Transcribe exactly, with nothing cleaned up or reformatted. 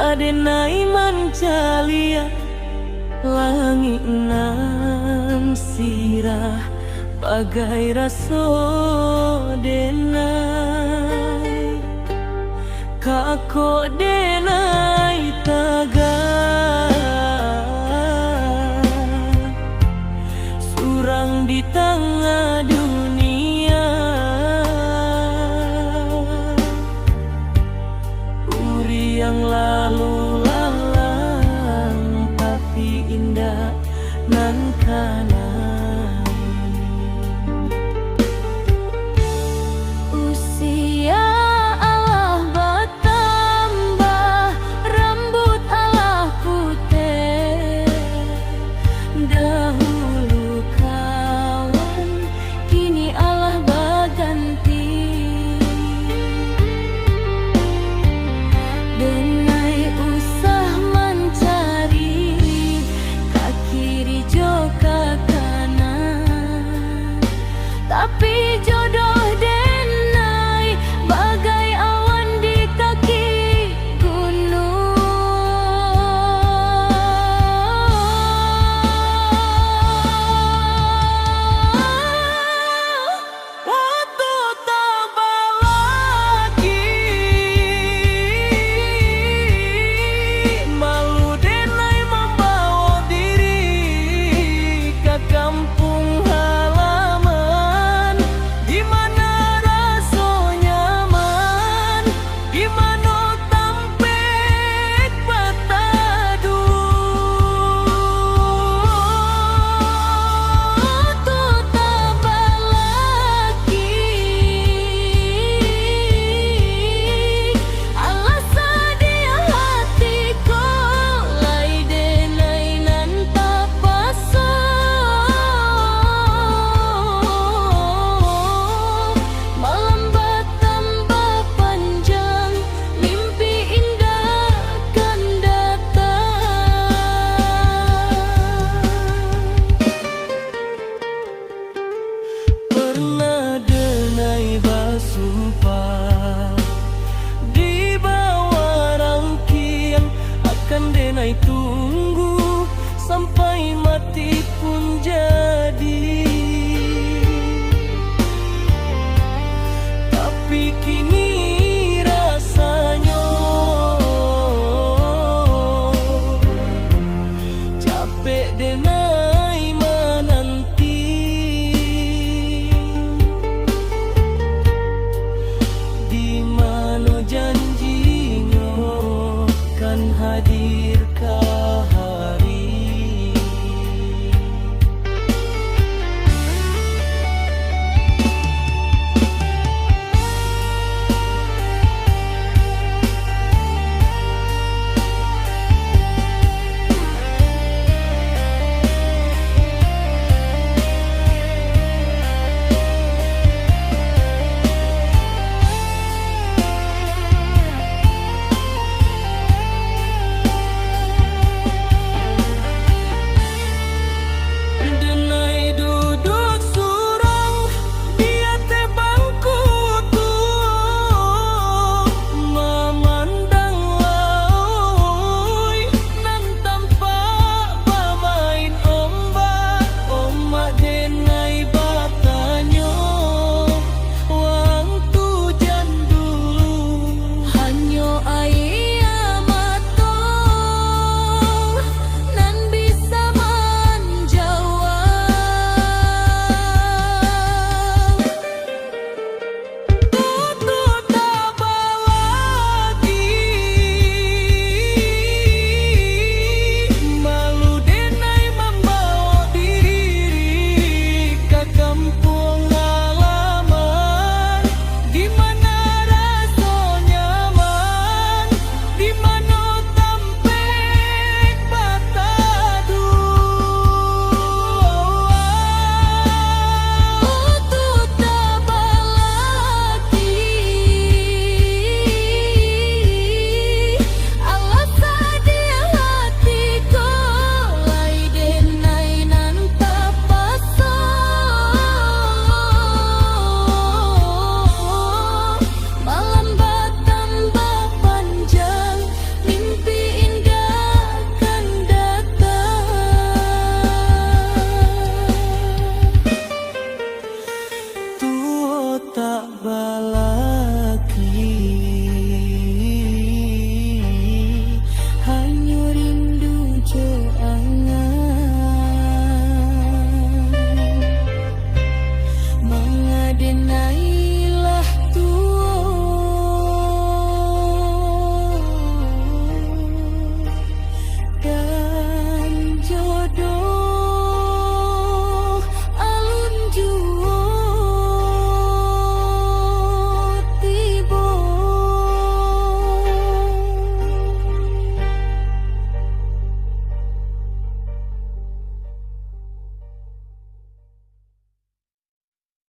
Denai mancaliak langik nan sirah, bagai raso denai, kakok denai tagak surang di tangah dunia. Uriang lalu lalang, tapi indak nan kanai. Usia alah batambah, rambuik alah putiah. Dahulu kawan, kini alah baganti. Denai usah mancari ka kiri jo ka kanan, tapi jodoh denai bagai awan di kaki gunung. Waktu tabalaki, malu denai mambawo diri ka kampuang halaman, di mano raso nyaman, di mano tampek bataduah. Tu tabalaki, alah sadiah hati ko, lai denai nan tapaso. Malam batambah panjang, mimpi indah kan datang. Pernah denai basumpah di bawah rangkiang, akan denai tunggu sampai mati pun jadi. Tapi kini rasanyo capek denai